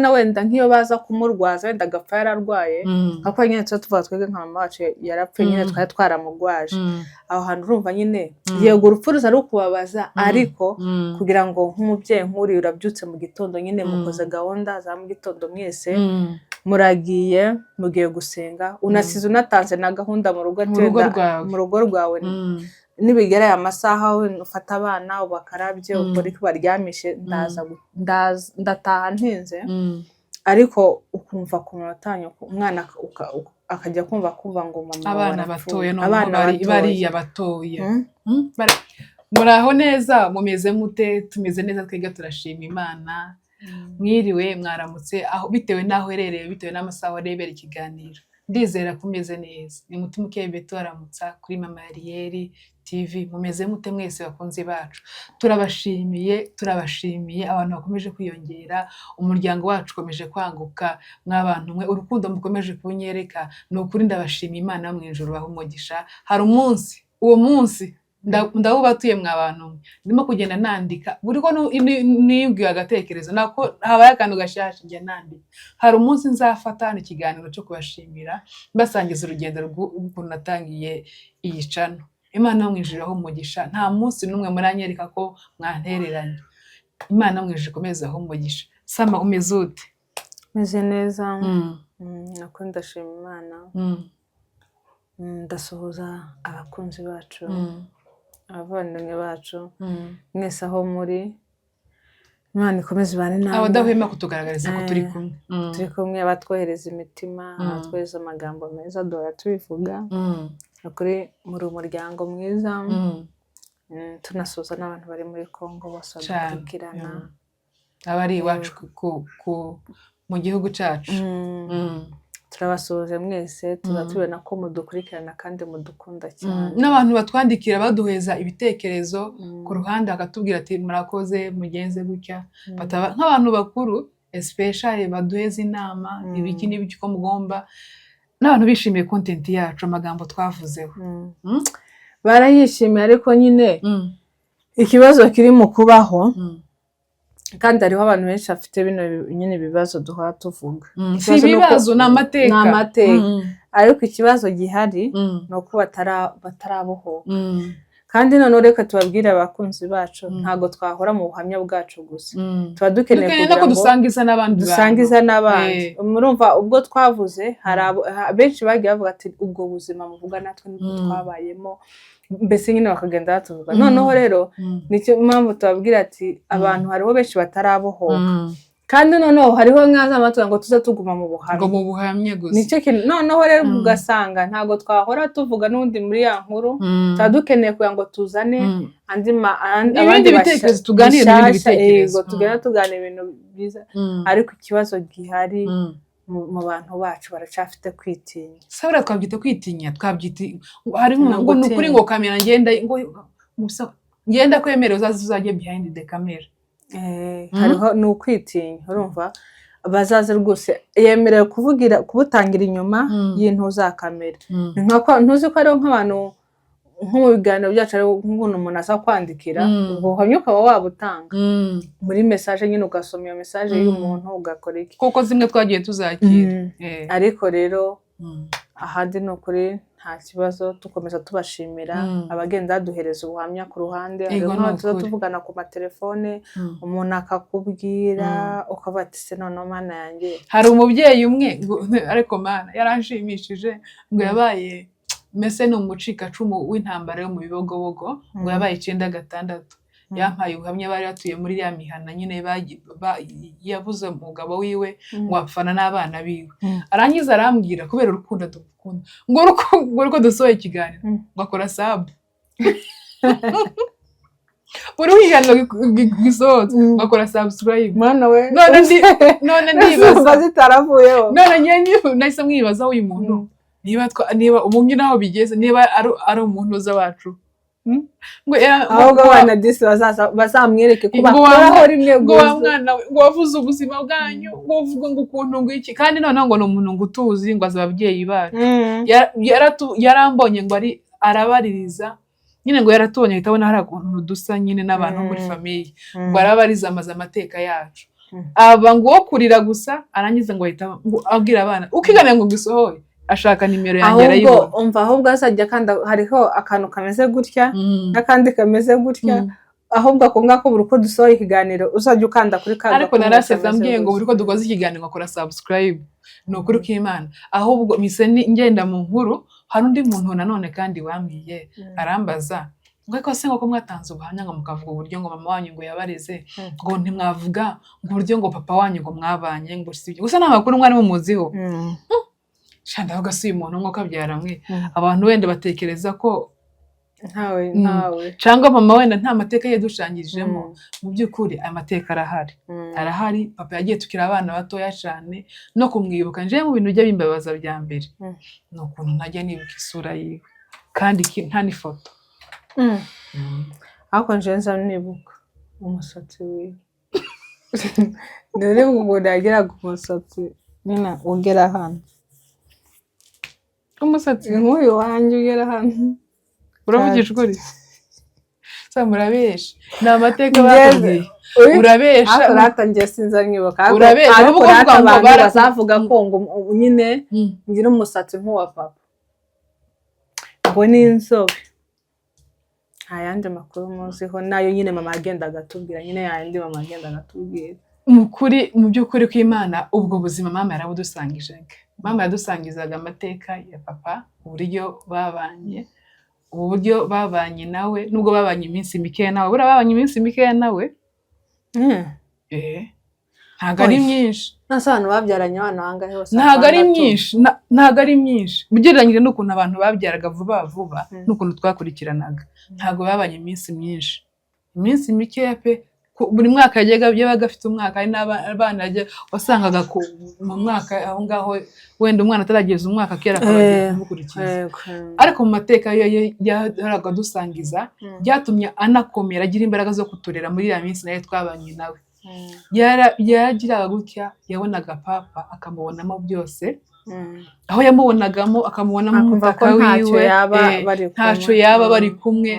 Apana wenda nk'iyo baza kumurwaza, wenda agapfa yararwaye, nka kwa nyine tuba tuvuga twebwe nka mama wacu yarapfuye nyine, twari twaramurwaje. Aho hantu urumva nyine, yego, urupfu ruza rukubabaza, ariko kugira ngo nk'umubyeyi nk'uriya, urabyutse mu gitondo nyine, mukoze gahunda za mu gitondo mwese, muragiye, mugiye gusenga, unasize unatanze na gahunda mu rugo, ati Mu rugo wenda rwawe. Mu rugo rwawe, nibigera aya masaha, wenda ufata abana ubakarabye, ukore icyo baryamishe, ndaza ndataha ntinze. Ariko ukumva ku munota wa nyuma umwana akajya kumva ngo mama wawe Abana arapfuye. batoya noneho Abana batoya. Bariya batoya. Muraho neza, mumeze mute? Tumeze neza twebwe, turashima Imana. Mwiriwe, mwaramutse, aho bitewe n'aho uherereye, bitewe n'amasaha urebera ikiganiro, ndizera ko umeze neza. Ni Mutima Ukeye tubaramutsa kuri Mama Ariyeri TV. Mumeze mute mwese bakunzi bacu? Turabashimiye, turabashimiye abantu bakomeje kwiyongera, umuryango wacu ukomeje kwaguka. Mw'abantu mwe, urukundo mukomeje kunyereka, ni ukuri ndabashimiye. Imana yo mu ijuru baha umugisha. Hari umunsi, uwo munsi ndawubatuye mwa bantu mwe. Ndimo kugenda nandika buri ko nibwiwe agatekerezo nako habaye akantu gashasha, njya nandika. Hari umunsi nzafata hano ikiganiro cyo kubashimira, mbasangiza urugendo rw'ukuntu natangiye iyi channel. Imana yo mu ijuru ibahe umugisha. Nta munsi n'umwe muranyereka ko mwantereranye. Imana yo mu ijuru ikomeze aho umugisha. Sama, umeze ute? Meze neza. Nako ndashima Imana. Ndasuhuza abakunzi bacu, abavandimwe bacu mwese aho muri. Imana ikomeze ibane namwe. Abadahwema kutugaragariza ko turi kumwe. Turi kumwe, abatwohereza imitima, abatwohereza amagambo meza, duhora tubivuga. Ukuri muri umuryango mwiza. Tunasuhuza n'abantu bari muri Congo bose badukurikirana. Abari iwacu mu gihugu cyacu. Turabasuhuje mwese, tuba tubona ko mudukurikirana kandi mudukunda cyane. N'abantu batwandikira, baduheza ibitekerezo ku ruhande, bakatubwira ati: "Murakoze, mugenze gutya." Bataba nk'abantu bakuru especially, baduheza inama, ibiki n'ibiki ko mugomba, n'abantu bishimiye content yacu, amagambo twavuzeho. Barayishimiye, ariko nyine ikibazo kiri mu kubaho, kandi hariho abantu benshi bafite bino nyine ibibazo duhora tuvuga. Si Ikibazo ni uko- ibibazo, ni amateka. Ni amateka. Ariko ikibazo gihari ni uko batarabohoka. Kandi noneho reka tubabwire, abakunzi bacu, ntabwo twahora mu buhamya bwacu gusa. Tuba dukeneye Dukeneye no kugira ko ngo dusangiza n'abandi bantu. Dusangiza n'abandi. Murumva ubwo twavuze, hari benshi bagiye bavuga ati: "Ubwo buzima muvuga natwe nibwo twabayemo." Mbese nyine bakagenda batuvuga. Noneho rero nicyo mpamvu tubabwira ati abantu, hariho benshi batarabohoka. Kandi noneho hariho nk'aza ngo tuze tuguma mu buhamya. Ngo mu buhamya gusa. Nicyo kintu. Noneho rero ugasanga ntabwo twahora tuvuga n'ubundi muri ya nkuru. Tuba dukeneye kugira ngo tuzane andi Ibindi abandi bitekerezo, tuganire n'ibindi bishyashya, bitekerezo. yego, tugenda tuganira ibintu byiza. Ariko ikibazo gihari, mu bantu bacu baracyafite kwitinya. Sabura, twabyita kwitinya, twabyita hari Ni ngo ni ukuri ugutinya. Ngo kamera ngenda, ngo gusa ngenda kwemerera uzaze, uzajye behind the camera. Hariho ni ukwitinya. Urumva bazaze rwose, yemerewe kuvugira, kubutangira inyuma y'intuza kamera. Ni nka ntuzi ko hariho nk'abantu, nko mu biganiro byacu, hariho nk'ukuntu umuntu aza kwandikira, ubwo buhamya ukaba wabutanga muri message nyine, ugasoma iyo message y'umuntu, ugakora iki. Kuko zimwe twagiye tuzakira. Ariko rero ahandi ni ukuri nta kibazo, dukomeza tubashimira abagenda baduhereza ubuhamya ku ruhande. Ego, Hariho nk'aho ni tuza ukuri. tuvugana ku matelefone, umuntu akakubwira, ukavuga ati: "Se noneho Mana yanjye." Hari umubyeyi umwe ariko Mana yaranshimishije, ngo yabaye mbese ni umucikacumu w'intambara yo mu Bibogobogo, ngo yabaye 96. Yampaye ubuhamya, bari batuye muri ya mihana nyine, yabuze umugabo wiwe, ngo apfana n'abana biwe. Arangiza arambwira, kubera urukundo dukunda, ngo uko dusohoye ikiganiro, ngo akora sub buri kiganiro gisohotse, ngo akora subscribe. Mwana we! None ndibaza Ndibaza zitaravuyeho. None njye nahise mwibazaho uyu muntu, niba ubu naho bigeze, niba ari umuntu uza wacu. Ngo Ahubwo abana disi bazaza bazamwereke ko Ngo bakoraho rimwe ngo wa gusa. mwana we, ngo wavuze ubuzima bwanyu, ngo uvuga ngo ukuntu, ngo iki, kandi noneho ngo ni umuntu ngo utuzi, ngo azi ababyeyi bacu. Yarambonye ngo ari arabaririza nyine, ngo yaratubonye ahita abona hari ukuntu dusa nyine n'abantu bo muri famille, ngo arabariza, amaze amateka yacu. Aba ngo uwo kurira gusa, arangiza ngo ahita ngo abwira abana ukiganira ngo gisohoye, ashaka nimero yanjye Ahubwo arayibona. Umva, ahubwo azajya akanda, hariho akantu kameze gutya n'akandi kameze gutya. Ahubwo ako ngako, buri uko dusohoye ikiganiro uzajya ukanda kuri ka Ariko gakumwe narasetse, kameze ambwiye ngo gutya. buri uko dukoze ikiganiro ngakora subscribe. Ni ukuri kw'Imana. Ahubwo mise ngenda mu nkuru, hari undi muntu nanone kandi wambwiye, arambaza ngo: "Ariko se ngo ko mwatanze ubuhamya, ngo mukavuga uburyo ngo mama wanyu ngo yabareze, ngo ntimwavuga ngo uburyo ngo papa wanyu ngo mwabanye?" Ngo si ibyo gusa, nta makuru mwari mumuziho. Sha, ndavuga: "Si uyu muntu nk'uko abyara mwe?" Abantu wenda batekereza ko Ntawe, ntawe. Cyangwa mama wenda nta mateka yadushangijemo. Mu by'ukuri aya mateka arahari, arahari. Papa yagiye tukiri abana batoya cyane, no kumwibuka njewe mu bintu bijya bimbabaza bya mbere ni ukuntu ntajya nibuka isura yiwe, kandi nta n'ifoto. Ariko njewe nza nibuka umusatsi wiwe. Dore ukuntu yagiraga umusatsi nyine ugera hano. Umusatsi? Nk'uyu wanjye ugera hano. Uravugisha ukuri? Sa murabesha, ni amateka Ngeze. bakubwiye. Urabesha. Ariko rata njye sinza nyibuka. Ariko Urabesha, ariko ahubwo rata uvuga ngo abantu bazavuga ko ngo nyine ngira umusatsi nk'uwa papa, ngo ni inzobe. Nta yandi makuru muziho, nayo nyine mama yagendaga atubwira nyine, yandi mama yagendaga atubwira. Mu kuri, mu by'ukuri kw'Imana, ubwo buzima mama yarabudusangijaga. Mama yadusangizaga amateka ya papa, uburyo babanye, uburyo babanye nawe, nubwo babanye iminsi mikeya nawe. Buriya babanye iminsi mikeya nawe. Eh, ntabwo ari Oya. myinshi. Nase abantu babyaranye abana bangahe bose? Ntabwo ari Batandatu. myinshi, ntabwo ari myinshi ugereranyije n'ukuntu abantu babyaraga vuba vuba n'ukuntu twakurikiranaga. Ntabwo babanye iminsi myinshi, iminsi mikeya pe. Buri mwaka yajyaga, yabaga afite umwaka. Hari n'abana wasangaga mu mwaka aho ngaho, wenda umwana atarageza umwaka kera akaba agiye kumukurikiza. Ariko mu mateka yo yahoraga adusangiza, byatumye anakomera, agira imbaraga zo kuturera muri iriya minsi nayo twabanye nawe. Yaragiraga gutya, yabonaga papa akamubonamo byose. Aho yamubonagamo, akamubonamo Akumva ko umutaka ntacyo wiwe, yaba bari kumwe. Ntacyo yaba bari kumwe.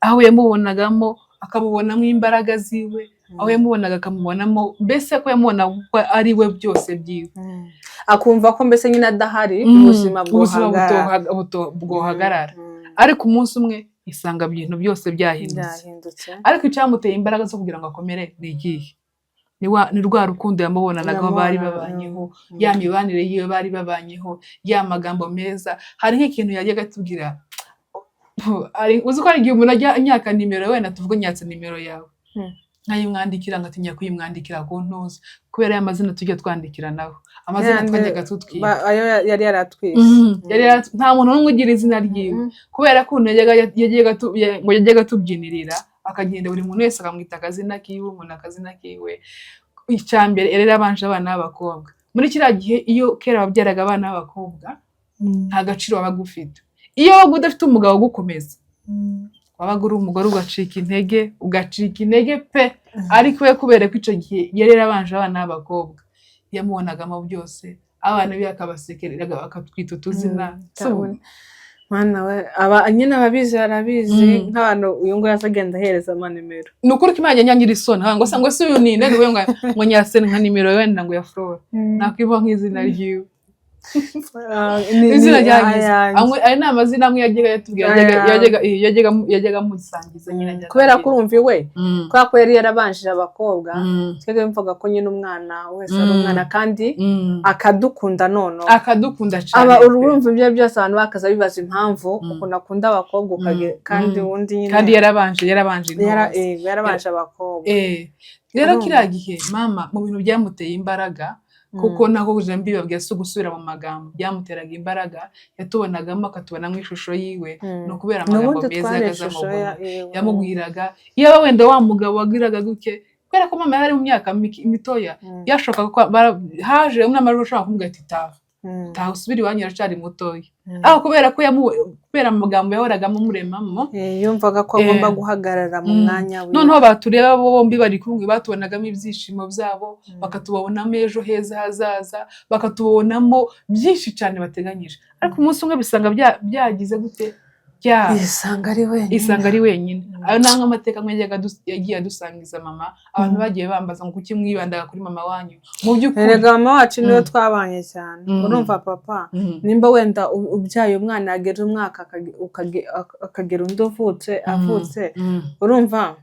Aho yamubonagamo, akamubonamo imbaraga ziwe. Aho yamubonaga, akamubonamo mbese ko yamubonaga ko ari we byose byiwe. Akumva ko mbese nyine adahari ubuzima Ubuzima bwohagarara. bwohagarara. Ariko umunsi umwe isanga ibintu byose byahindutse. Byahindutse. Ariko icyamuteye imbaraga zo kugira ngo akomere ni ikihe? Ni rwa rukundo yamubonanagaho bari Yamubonana, babanyeho, ya mibanire yiwe bari babanyeho, ya magambo meza. Hari nk'ikintu yajyaga atubwira. Uzi ko hari igihe umuntu ajya anyaka nimero, wenda tuvuge nyatse nimero yawe, nkayimwandikira, ngatinya kuyimwandikira ku ntuza kubera ya mazina tujya twandikiranaho, amazina twajyaga tutwita. Ayo yari yaratwise. Nta muntu n'umwe ugira izina ryiwe, kubera ko ukuntu ngo yajyaga atubyinirira, akagenda buri muntu wese akamwita akazina kiwe, umuntu akazina kiwe. Icya mbere yari yarabanje abana b'abakobwa. Muri kiriya gihe, iyo kera wabyaraga abana b'abakobwa, nta gaciro wabaga ufite. Iyo wabaga udafite umugabo ugukomeza, wabaga uri umugore ugacika intege, ugacika intege pe. Ariko we, kubera ko icyo gihe yari yarabanje abana b'abakobwa, yamubonagamo byose, abana be akabasekerera, akatwita utuzina. So, Mwana we, aba nyine ababizi barabizi. Nk'abantu uyu nguyu aza agenda ahereza amanimero. Ni ukuri ko Imana yanyangira isoni ngo se, ngo se uyu ni nde? Ngo nyase nka nimero wenda ngo ya Flora, nakwivuga nk'izina ryiwe. Ah, Izina ni ryanjye. ayanjye. Ayo ni amazina amwe yajyaga yatubwira, yajyaga amusangiza nyine, ajyaga Kubera ko agira. urumva iwe, kubera ko yari yarabanjije abakobwa, twebwe yumvaga ko nyine umwana wese ari umwana, kandi akadukunda noneho. Akadukunda cyane Aba pe. Urumva ibyo byose abantu bakaza bibaza impamvu ukuntu akunda abakobwa kandi ubundi nyine Kandi yarabanje intore. Yarabanje abakobwa. Rero Urumva. kiriya gihe mama, mu bintu byamuteye imbaraga, kuko nako kuja mbibabwira si ugusubira mu magambo, byamuteraga imbaraga, yatubonagamo, akatubonamo ishusho yiwe, ni ukubera amagambo N'ubundi meza twari yagaze ishusho amubona. Yamubwiraga, iyaba wenda wa mugabo wagiraga gutya, kubera ko mama yari ari mu myaka mitoya, byashobokaga ko haje umwana ushobora kumubwira ati: "Taha, taha usubire iwanyu, uracyari mutoya." Aho kubera ko kubera amagambo yahoragamo amuremamo. Yumvaga ko agomba guhagarara mu mwanya we. Noneho batureba bo bombi bari kumwe, batubonagamo ibyishimo byabo, bakatubonamo ejo heza hazaza, bakatubonamo byinshi cyane bateganyije. Ariko umunsi umwe bisanga byagize gute? Ya Yisanga ari wenyine. Isanga ari wenyine. Ayo ni amwe amateka amwe yagiye adusangiza mama. Abantu bagiye bambaza ngo kuki mwibandaga kuri mama wanyu? Mu by'ukuri Erega mama wacu niwe twabanye cyane. Urumva papa, nimba wenda ubyaye umwana, yagera umwaka akagera undi uvutse avutse, urumva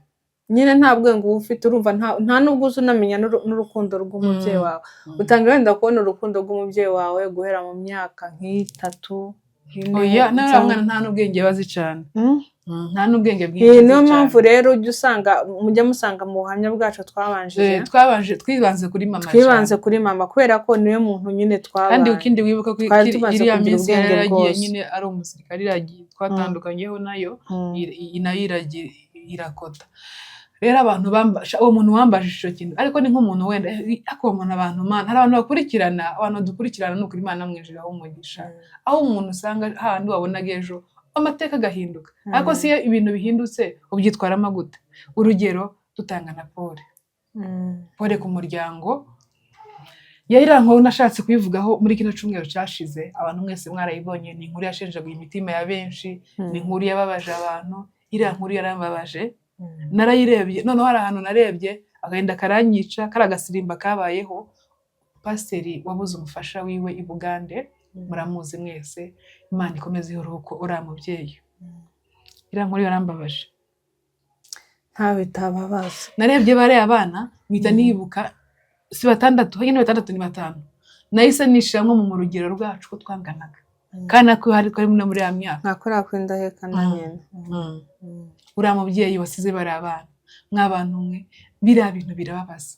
nyine nta bwenge uba ufite. Urumva nta nubwo uzi unamenya n'urukundo rw'umubyeyi wawe. Utangira wenda kubona urukundo rw'umubyeyi wawe guhera mu myaka nk'itatu, nk'ine. Oya, nawe mwana nta n'ubwenge bazi cyane. Nta n'ubwenge bwinshi Iyi azi niyo cyane. mpamvu rero ujya usanga mujya musanga mu buhamya bwacu twabanjije Twabanje twibanze kuri mama twibanze cyane. kuri mama, kubera ko niwe muntu nyine Kandi twabanye. ikindi wibuka ko Twari tumaze iriya kugira minsi yari ubwenge yaragiye bwose. nyine ari umusirikare, iragiye twatandukanyeho nayo, nayo iragiye irakota. Rero abantu uwo muntu wambajije icyo kintu, ariko ni nk'umuntu wenda, ariko uwo muntu, abantu, Mana, hari abantu bakurikirana, abantu badukurikirana, ni ukuri Imana mwinjiraho umugisha. Aho umuntu usanga hahandi wabonaga ejo, amateka agahinduka. Ariko si iyo ibintu bihindutse ubyitwaramo gute? Urugero dutanga na pole, pole ku muryango. Yari iriya nkuru nashatse kuyivugaho muri kino cyumweru cyashize, abantu mwese mwarayibonye. Ni inkuru yashenjaguye imitima ya benshi, ni inkuru yababaje abantu. Iriya nkuru yarambabaje, narayirebye. Noneho hari ahantu narebye agahinda karanyica. Kari agasirimba kabayeho, pasiteri wabuze umufasha wiwe i Bugande, muramuzi mwese. Imana ikomeze iruhuko uriya mubyeyi. Iriya nkuru yarambabaje. Ntawe bitababaza. Narebye bariya abana mpita nibuka, si batandatu honyine, batandatu, ni batanu. Nahise nishiramo mu rugero rwacu ko twanganaga, kandi nako hari twari no muri ya myaka. Nka kuriya kw'indahekana nyine. Uriya mubyeyi wasize bariya abana, mw'abantu mwe, biriya bintu birababaza,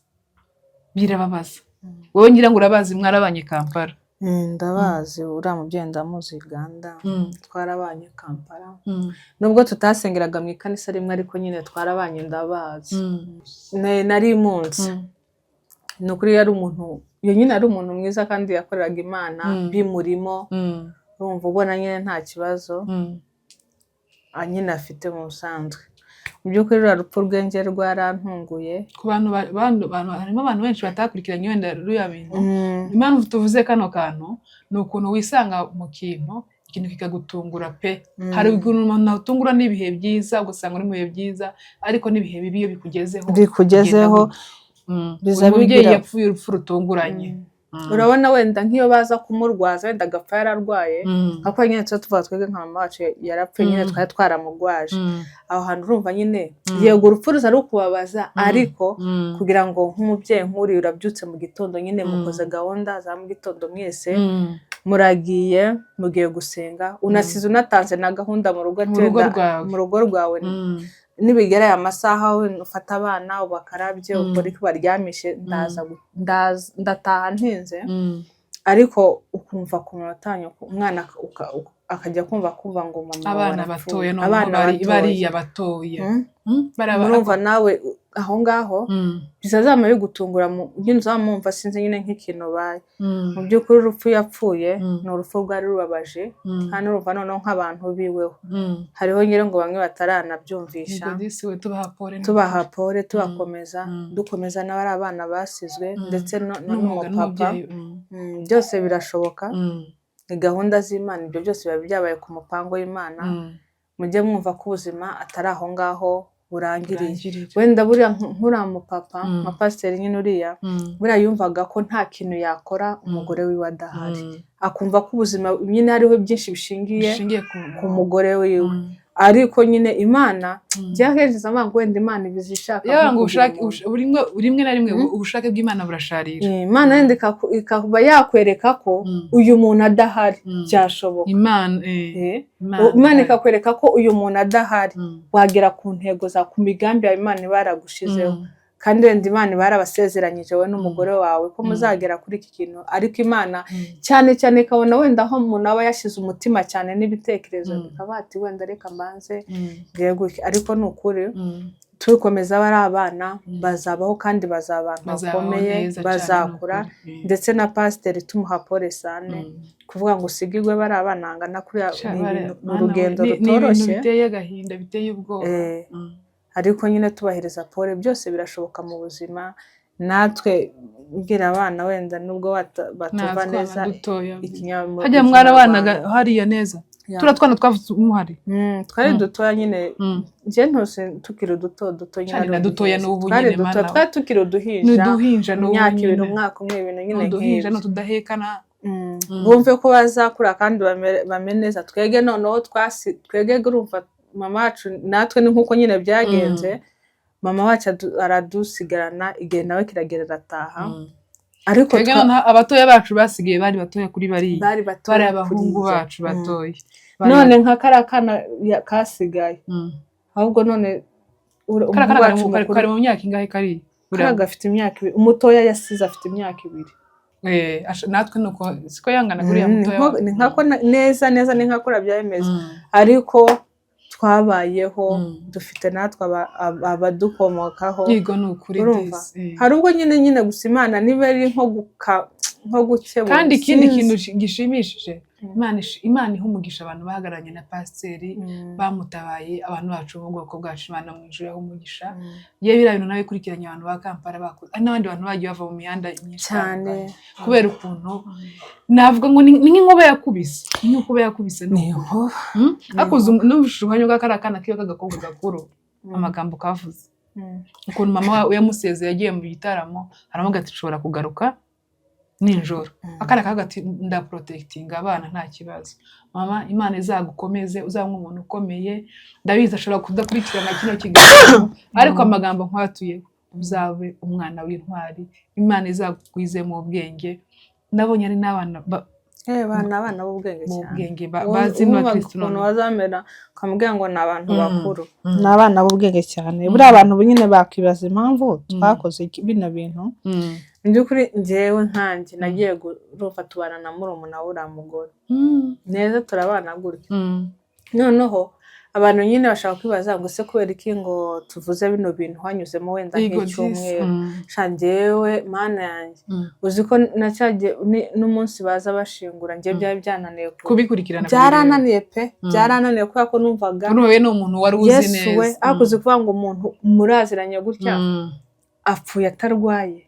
birababaza. Wowe ngira ngo urabazi, mwarabanye Kampala. Ndabazi uriya mubyeyi, ndamuzi Uganda, twarabanye Kampala, nubwo tutasengeraga mu ikanisa rimwe, ariko nyine twarabanye, ndabazi. Nari munsi. Ni ukuri yari umuntu, iyo nyine ari umuntu mwiza kandi yakoreraga Imana bimurimo. Urumva ubona nyine nta kibazo nyine afite mu busanzwe. Mu by'ukuri ruriya rupfu rwenge rwarantunguye. Ku bantu harimo abantu benshi batakurikiranye wenda ruriya bintu. Impamvu tuvuze kano kantu ni ukuntu wisanga mu kintu, ikintu kikagutungura pe. Hari ukuntu umuntu atungura n'ibihe byiza, ugasanga uri mu bihe byiza, ariko n'ibihe bibi iyo bikugezeho bikugezeho bigenda gute? Biza Uyu mubyeyi yapfuye urupfu rutunguranye. Urabona wenda nk'iyo baza kumurwaza, wenda agapfa yararwaye, nka kuriya nyine tuba tuvuga twebwe nka mama wacu yarapfuye nyine twari twaramurwaje. Aho hantu urumva nyine, yego urupfu ruza rukubabaza, ariko kugira ngo nk'umubyeyi nk'uriya, urabyutse mu gitondo nyine, mukoze gahunda za mu gitondo mwese, muragiye, mugiye gusenga, unasize unatanze na gahunda mu rugo, Mu rugo ati wenda rwawe. mu rugo rwawe, nibigera aya masaha wenda ufate abana ubakarabye, ukore icyo baryamishe, ndaza ndataha ntinze. Ariko ukumva ku munota wa nyuma umwana akajya kumva ngo mama wawe Abana arapfuye. batoya noneho Abana batoya. Bariya batoya. Murumva nawe aho ngaho bizazama bigutungura, nyine uzamwumva, sinzi nyine nk'ikintu ubaye. Mu by'ukuri urupfu yapfuye ni urupfu rwari rubabaje. Kandi urumva noneho nk'abantu biweho, hariho nyine ngo bamwe bataranabyumvisha. Ubwo disi we, tubaha pole ni Tubaha ukuri. pole, tubakomeza, dukomeza n'abari abana basizwe, ndetse N'umwuga n'umupapa. n'umubyeyi. Byose birashoboka, ni gahunda z'Imana. Ibyo byose biba byabaye ku mupango w'Imana. Mujye mwumva ko ubuzima atari aho ngaho burangiriye. Burangirira. Wenda buriya nk'uriya mupapa, nka pasiteri nyine uriya, buriya yumvaga ko nta kintu yakora umugore wiwe adahari, akumva ko ubuzima nyine hariho byinshi bishingiye Bishingiye ku mugore wiwe. Ariko nyine Imana, byakenshi nsanga ngo wenda Imana ibizi ishaka Yewe nko ngo kugira ubushake umuntu. rimwe na rimwe ubushake bw'Imana burasharira. Imana wenda ikaba yakwereka ko uyu muntu adahari byashoboka. Imana Imana Imana ikakwereka ko uyu muntu adahari wagera ku ntego za, ku migambi yawe Imana iba yaragushizeho. Kandi wenda Imana iba yarabasezeranyije wowe n'umugore wawe ko muzagera kuri iki kintu, ariko Imana cyane cyane ikabona wenda aho umuntu aba yashyize umutima cyane n'ibitekerezo, bikaba ati wenda reka mbanze ngire gutya. Ariko ni ukuri tubikomeza, aba ari abana bazabaho kandi bazaba abantu Bazabaho bakomeye, neza cyane, ni bazakura. ukuri. Ndetse na pasiteri tumuha pole sane. Kuvuga ngo usigirwe bari abana bangana kuriya Sha, ni ni Mana we, urugendo ni ibintu rutoroshye. biteye agahinda, biteye ubwoba. Ariko nyine tubahereza pole, byose birashoboka mu buzima. Natwe mbwira abana, wenda nubwo batumva Natwana neza dutoya. ikinyarwanda. Hajya mwarabanaga hariya neza? Turiya twana twavutse muhari? Twari dutoya nyine. Njye ntose tukiri duto duto nyine. Cyane Ari na dutoya uduhinja. n'ubu Twari nyine, duto, mana. twari tukiri uduhinja. Ni uduhinja n'ubu Imyaka 2, nyine. umwaka umwe, ibintu Ni nyine uduhinja nk'ibyo. ni utudahekana. Bumve ko bazakura kandi bamere neza. Twege noneho twege urumva mama wacu natwe ni nk'uko nyine byagenze, mama wacu aradusigarana, igihe nawe kiragera arataha, ariko Twebwe noneho abatoya bacu basigaye bari batoya kuri bariya. Bari batoya Bari abahungu kuri njye. bacu batoya. Bari None nka kariya kana kasigaye, ahubwo none Kariya kana umuhungu wacu mukuru kari mu myaka ingahe kariya? Kariya gafite imyaka 2, umutoya yasize afite imyaka 2. Natwe nuko siko yangana kuriya mutoya wacu. Ni nkako neza neza, ni nkako byaba bimeze, ariko twabayeho, dufite natwe abadukomokaho. Yego, ni ukuri. Urumva? Disi, Hari ubwo nyine gusa Imana niba ari nko gukebura, Kandi ikindi sinzi. kintu gishimishije, Imana iha umugisha abantu bahagararanye na pasiteri, bamutabaye, abantu bacu bo mu bwoko bwacu. Imana mu ijuru yaha umugisha. Yewe, biriya bintu nawe ikurikiranye, abantu ba Kampala bakoze, hari n'abandi bantu bagiye bava mu mihanda myinshi Cyane. itandukanye, kubera ukuntu navuga ngo ni nk'inkuba yakubise, ni nk'inkuba yakubise, ni Ni ukuri. inkuba. Ariko numvise ubuhamya bwa kariya kana kiwe k'agakobwa gakuru, amagambo kavuze, ukuntu mama we yamusezeye yagiye mu gitaramo, aramuga ati: "Nshobora kugaruka nijoro." Akana kavuga ati: "Ndaprotectinga abana, nta kibazo mama." Imana izagukomeze, uzaba umuntu ukomeye. Ndabizi ashobora kudakurikirana kino kiganiro, ariko amagambo nkwatuye, uzabe umwana w'intwari, Imana izagukwize mu bwenge. Nabonye ari n'abana Ni abana b'ubwenge mu cyane. bwenge, bazi Wumvaga n'abakristo ukuntu noneho. bazamera, ukamubwira ngo ni abantu bakuru. Ni abana b'ubwenge cyane. Mm. Buriya abantu nyine bakibaza impamvu twakoze bino bintu. Mu by'ukuri njyewe nkanjye nagiye urumva tubana na murumuna w'uriya mugore neza, turabana gutya. Noneho abantu nyine bashaka kwibaza ngo: "Se kubera iki ngo tuvuze bino bintu hanyuzemo wenda Yego, disi. nk'icyumweru?" Sha, njyewe Mana yanjye, uzi ko na cyagihe n'umunsi baza bashingura, njye byari byananiye Kubikurikirana. Byarananiye pe. Byarananiye kubera ko numvaga Urumva we ni umuntu wari uzi Yesu neza. we, ariko uzi kuvuga ngo umuntu muraziranye gutya apfuye atarwaye?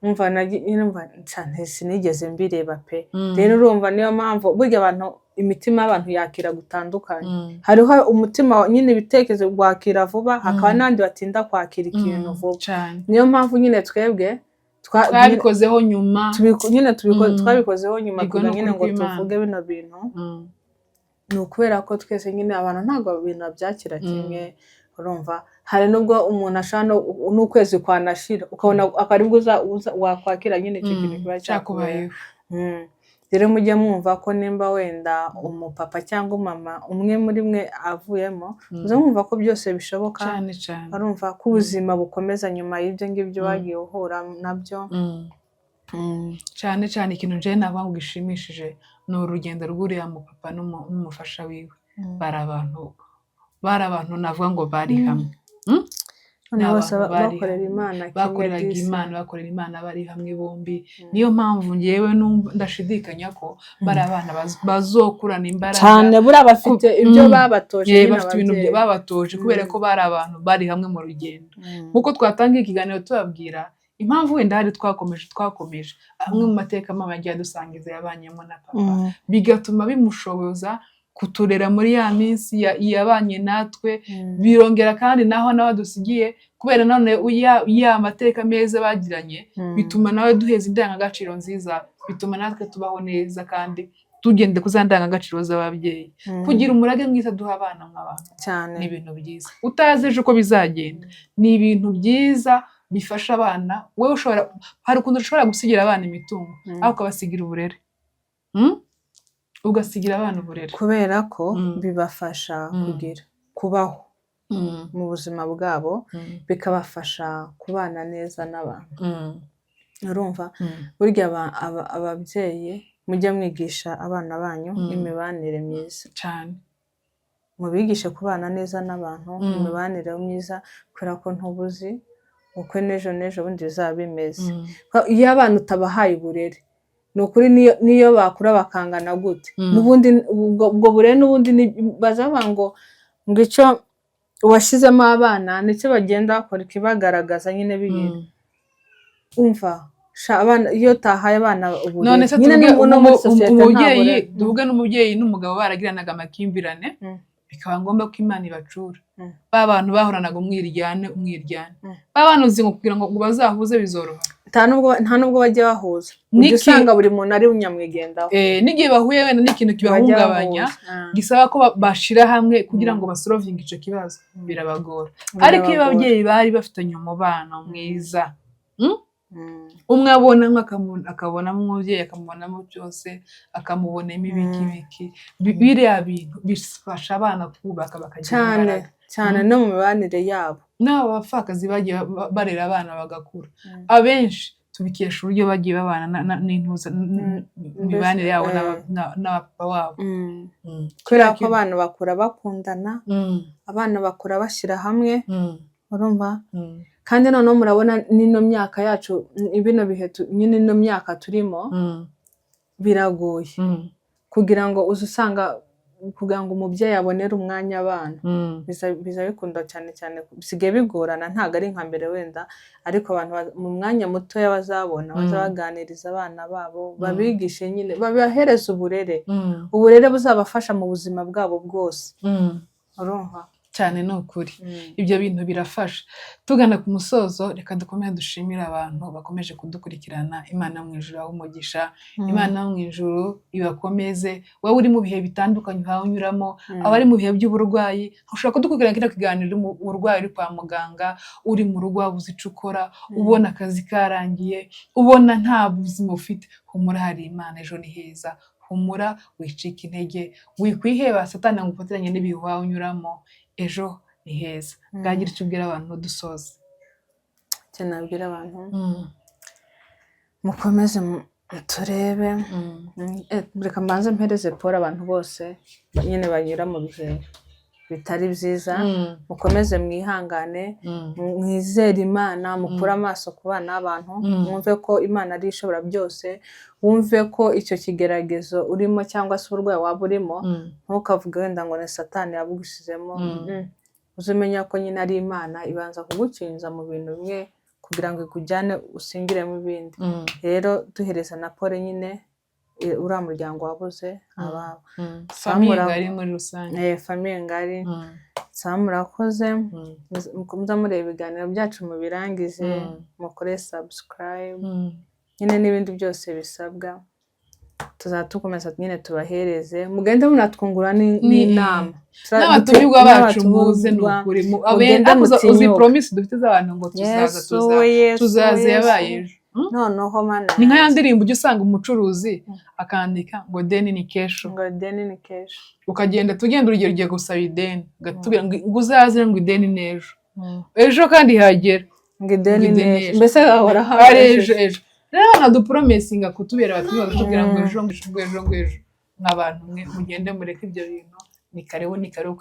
Umva, numva nsa sinigeze mbireba pe. Rero urumva niyo mpamvu burya abantu, imitima y'abantu yakira gutandukanye. Hariho umutima nyine, ibitekerezo wakira vuba, hakaba n'abandi batinda kwakira ikintu vuba. Cyane. Niyo mpamvu nyine twebwe Twabikozeho nyuma. Nyine twabikozeho nyuma Yego, kugira ni nyine ukuri ngo kw'Imana. tuvuge bino bintu. Ni ukubera ko twese nyine abantu ntabwo ibintu babyakira kimwe. Urumva hari nubwo umuntu ashobora n'ukwezi kwanashira, ukabona akaba aribwo wakwakira nyine icyo kintu kiba cyakubayeho. Cyakubayeho. Rero mujye mwumva ko nimba wenda umupapa cyangwa umama umwe muri mwe avuyemo, muze mwumva ko byose bishoboka. Cyane cyane. Barumva ko ubuzima bukomeza nyuma y'ibyo ngibyo wagiye uhura nabyo. Cyane cyane, ikintu njyewe navuga ngo gishimishije ni urugendo rw'uriya mupapa n'umufasha wiwe. Bari abantu navuga ngo bari hamwe. None Ni bose abantu bari bakorera hamwe. Imana kimwe. Bakoreraga Disi. Imana, bakorera Imana bari hamwe bombi. Niyo mpamvu ngewe numva ndashidikanya ko bari abana bazokurana imbaraga. Cyane, buriya bafite ibyo babatoje nyine bafite ibintu ababyeyi. Babatoje kubera ko bari abantu bari hamwe mu rugendo. Nk'uko twatangiye ikiganiro tubabwira impamvu wenda hari twakomeje amwe mu mateka mama yagiye adusangiza yabanyemo na papa, bigatuma bimushoboza kuturera muri ya minsi yabanye natwe. Birongera kandi naho nawe adusigiye, kubera none ya mateka meza bagiranye, bituma nawe duheza indangagaciro nziza, bituma natwe tubaho neza kandi tugende ku za ndangagaciro z'ababyeyi. Kugira umurage mwiza duha abana nk'abantu Cyane. ni ibintu byiza. Utazi ejo uko bizagenda, ni ibintu byiza bifasha abana. Wowe ushobora, hari ukuntu ushobora gusigira abana imitungo, ariko ukabasigira uburere. Ugasigira abana uburere. Kubera ko bibafasha kugira kubaho mu buzima bwabo, bikabafasha kubana neza n'abantu. Urumva burya ababyeyi mujye mwigisha abana banyu imibanire myiza. Cyane. Mubigishe kubana neza n'abantu, imibanire myiza, kubera ko ntubuzi uko n'ejo n'ejo bundi bizaba bimeze. Iyo abana utabahaye uburere, ni ukuri niyo bakura bakangana gute, n'ubundi ubwo burere n'ubundi bazavuga ngo icyo washyizemo abana nicyo bagenda bakora, ikibagaragaza nyine bibiri. Umva sha, abana iyo utahaye abana uburere None se nyine tuvuge no muri sosiyete nta umubyeyi, burere. tuvuge n'umubyeyi n'umugabo baragiranaga amakimbirane, bikaba ngombwa ko Imana ibacura, ba bantu bahoranaga umwiryane, umwiryane, ba bantu uzi ngo kugira ngo bazahuze bizoroha? Nta nubwo bajya bahuza, ujya usanga buri muntu ari nyamwigendaho. N'igihe bahuye wenda n'ikintu Ntibajya kibahungabanya bahuza. Gisaba ko bashira hamwe kugira ngo basolvinge ico kibazo, birabagora. Ariko iyo Birabagora. ababyeyi bari bafitanye umubano mwiza, umwe abonamo akabonamo umubyeyi, akamubonamo byose, akamubonamo ibiki, ibiki. Biriya bintu bifasha abana kubaka bakagira Cyane. imbaraga. Cyane, no mu mibanire yabo. N'aba bapfakazi bagiye barera abana bagakura, abenshi tubikesha uburyo bagiye babana n'intuza imibanire yabo n'abapapa wabo. Kubera ko abana bakura bakundana, abana bakura bashyira hamwe, urumva? Kandi noneho murabona n'ino myaka yacu, bino bihe nyine ino myaka turimo, biragoye kugira ngo uze usanga kugira ngo umubyeyi abonere umwanya abana, biza bikunda cyane cyane, bisigaye bigorana, ntabwo ari nka mbere wenda, ariko abantu mu mwanya mutoya bazabona bazabaganiriza abana babo, babigishe nyine, babahereze uburere, uburere buzabafasha mu buzima bwabo bwose, urumva? Cyane, ni ukuri, ibyo bintu birafasha. Tugana ku musozo, reka dukomeze dushimire abantu bakomeje kudukurikirana. Imana mu ijuru aho umugisha, Imana mu ijuru ibakomeze. Wowe uri mu bihe bitandukanye uhawe unyuramo, abari mu bihe by'uburwayi, ushobora kudukurikirana kino kiganiro uri mu burwayi, uri kwa muganga, uri mu rugo wabuze icyo ukora, ubona akazi karangiye, ubona nta buzima ufite. Humura, hari Imana, ejo ni heza. Humura, wicika intege, wikwiheba Satani ngo ufatiranye n'ibihe uhawe unyuramo. Ejo ni heza. Bwagira icyo ubwira abantu dusoza. Icyo nabwira abantu, mukomeze turebe. Reka mbanze mpereze pole abantu bose nyine banyura mu bihe bitari byiza. Mukomeze mwihangane, mwizere Imana, mukure amaso ku bana b'abantu, mwumve ko Imana ari ishobora byose, wumve ko icyo kigeragezo urimo cyangwa se uburwayi waba urimo, ntukavuge wenda ngo ni Satani yabugushyizemo. Uze umenya ko nyine ari Imana ibanza kugukinza mu bintu bimwe kugira ngo ikujyane usingiremo ibindi. Rero duhereza na pole nyine uriya muryango wabuze ababo. Famille Samura- ngari muri rusange. Famille ngari. Sawa, murakoze. Mukomeza mureba ibiganiro byacu mubirangize, mukore subscribe, nyine n'ibindi byose bisabwa. Tuzaba dukomeza nyine tubahereze, mugende munatwungura n'inama. N'abatumirwa bacu muze, ni N'abatumirwa, ukuri. Mugende Ariko uzi mutinyuke. promise dufite z'abantu ngo tuzaza, Yesu tuzaza, we, Yesu tuzaza, we, yabaye Yesu. ejo. Mm? Noneho Mana Ni nka ya yanjye. ndirimbo ujya usanga umucuruzi akandika ngo deni ni kesho. Ngo deni ni kesho. Ukagenda, tugenda, urugero ugiye gusaba ideni, ugatubwira ngo uzaze, ngo ideni ni ejo, ejo kandi hagera ngo ideni ngo ni ideni ejo. ejo. Mbese gahora Ari ejo ejo. Rero banadupromisinga kutubera abatumwa, bakatubwira ngo ejo, ngo ejo, ngo ejo, ngo ejo. Nk'abantu mwe mugende mureke ibyo bintu. Ni karibu, ni karibu.